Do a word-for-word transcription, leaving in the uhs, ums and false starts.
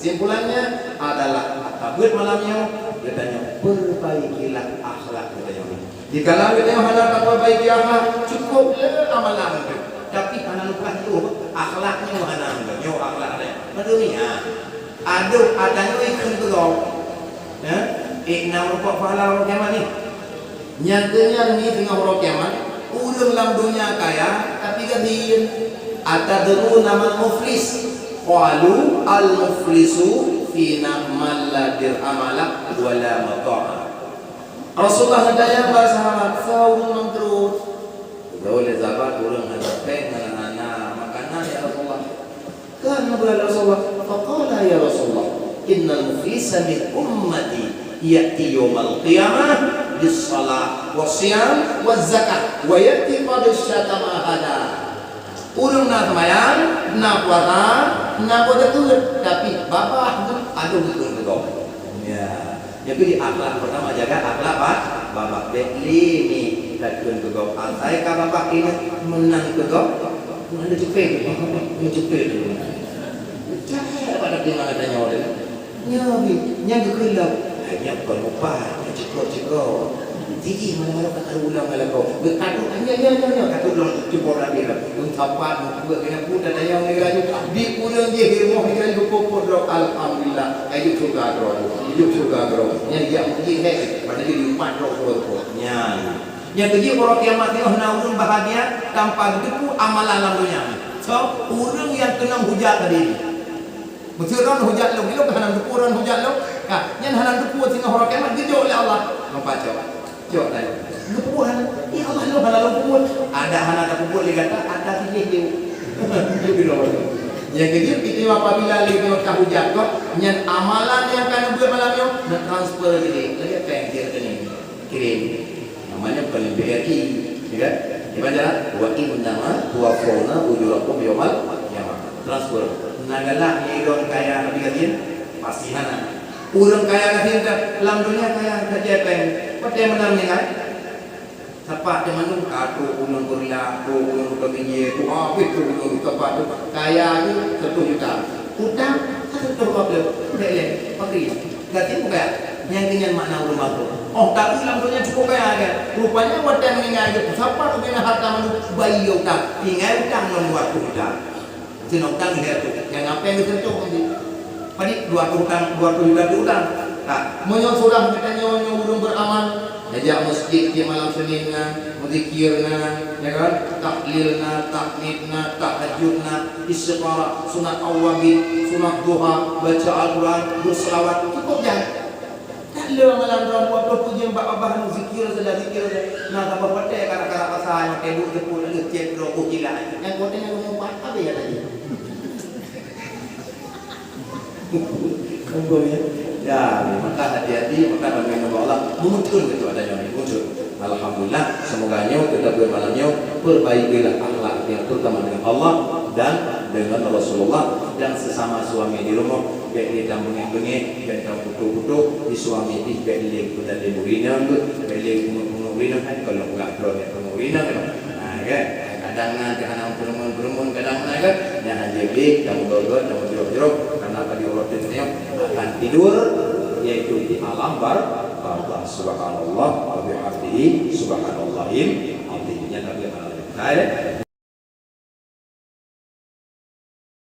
Kesimpulannya adalah, ata beuet malam nyoe, geutanyoe perbaikilah akhlak geutanyoe. Jikalau geutanyoe hana taperbaiki akhlak, cukup le amalan geuh, tapi hana leupah jih akhlak nyoe hana geuh. Nyoe akhlak geutanyoe. Meudunia. Adoh, ata nyoe ikheun keu gob. Ya? Eh, na meureumpok pahala uroe kiamat nyoe. Nyang keu nyan nyoe teungoh uroe kiamat, ureueng lam donya kaya, tapi gasien. "Atadruna man muflis?" Qalu, "Al-muflisu fina man la dirhama lah wa la mata'a." Rasulullah geutanya bak sahabat, "Soe ureueng nyang bangkrut?" Geujaweueb lé sahabat, "Ureueng hana péng, hana, hana makanan, ya Rasulullah." Kan Nabi Rasulullah, faqala, "Ya Rasulullah, innal muflisa min ummati ya'ti yaumal qiyamah bis shalah was siyam waz zakah wa ya'ti qad syatama hada." Ureueng na seumayang, na puasa, na buet zakeuet, tapi babah geuh adoh geukheun keu gob. Ya. Nyoe keuh akhlak pertama, jaga akhlak ba-, babah. Bèk lé mi takheun keu gob. Asai ka babah ingat meunan keu gob, meunan cupet, meucupet. Cahaya pada telinga tanyoe tadi. Nyoe bi, nyang geukheun lom. Hai, nyoe kon mupat, nyoe cukôp-cukôp. Jih malam-malam ka karu ulang lakoe. Geukadu, nyoe, nyoe, nyoe, nyoe, kadu lom cuba rapi lom. Lôn sapat, mupeue keunan pun dah dayang lagi laju. Di ureueng jih rumoh lagi laju, geupopot lom. Alhamdulillah. Laju syurga droe. Laju syurga droe. Nyang jak meukeujih hèk. Padahai di umat droe, droe, droe. Nyan. Nyang keujih uroe kiamat nyoe na ureueng bahagia tanpa geuteupeue amalan lam donya. So, ureueng nyang keunong hujat tadi. Meuseuron hujat lôn, ilôn hana teupeu ron hujat lôn. Ka, nyan hana teupeu singoh uroe kiamat geujok lé Allah. Nampak cok? Cok tadi. Geupeu hana. Ya Allah, lôn hana lôn peubuet. Ada hana tapeubuet lé gata, ada sijih jeuet. Nyang keujeuet, itu apabila lé nyoe tahujat kah, nyan amalan nyang ka neubuet malam nyoe, neutransfer jadi lagèe péng di rekening. Kirim. Namanya bukan B R I, ya kan? Di mana? "Wa innama tuwaffawna ujurakum yaumal qiyamah." Transfer. Na galak nyoe lôn kaya Nabi Gadien? Pasti hana. Ureueng kaya Gadien dah lam dunia kaya ka jai péng. Watèe meunan nyan, sapat teumanu ka trôk ureueng beurila, trôk ureueng beutôi binjé, trôk habéh trôk ureueng sapat tu. Kaya tu seratus juta. Utang seratus lima puluh. Dek lé, fakir. Gadien bukan? Nyang keu nyan makna ureueng makruh. Oh, tapi lam donya cukup kaya kan? Rupanya watèe meuninggai geuh, sapat ubena harta mandum, bayi utang. Tinggai utang lom dua ratus juta. Sinoe utang lhèe ratus. Nyang ngapèe geuseuntoh nanti? Padit dua ratus utang, dua ratus juta tu utang. Nah, meunyoe surah geutanyoe nyoe ureueng beramal, tajak masjid di malam Senin na, Zikir na, ya kan? Tahlil na, tahmid na, tahajud na, istikharah, sunat awwabin, sunat duha, baca Al-Quran, berselawat, cukup jai. Tak le malam droe dua puluh tujuh bak babah nu zikir saja, zikir saja. Na saboh patéh karak-karak pasai makai duit jepul lalu cek droe kilat. Nyang kote nyang meupat, habis ya tadi. Ampun, ya. Ya, maka hati-hati, maka ramai nama Allah. Muncul ke tu adanya, muncul. Alhamdulillah, semoga nyoe kita buat malam nyoe, perbaikilah akhlak yang terutama dengan Allah dan dengan Rasulullah dan sesama suami di rumah. Bèk lé tambengeh-bengeh, bèk taputoh-putoh, di suami pih bèk lé peudalim ureueng inong, bèk lé pungoh-pungoh ureueng inong, hai kalau enggak kalau bèk pungoh ureueng inong. Nah, kan? Kadang na, kadang peurumun-peurumun, kadang na, kan? Nyan hana jeuet, kamu got-got, kamu jroh-jroh, karena tadi Allah teuntèe akan tidur, yaitu di alam bar-, barzakh. Subhanallah wa bihamdihi, subhanallahil azim. Nyan Nabi Muhammad. Nah, ya.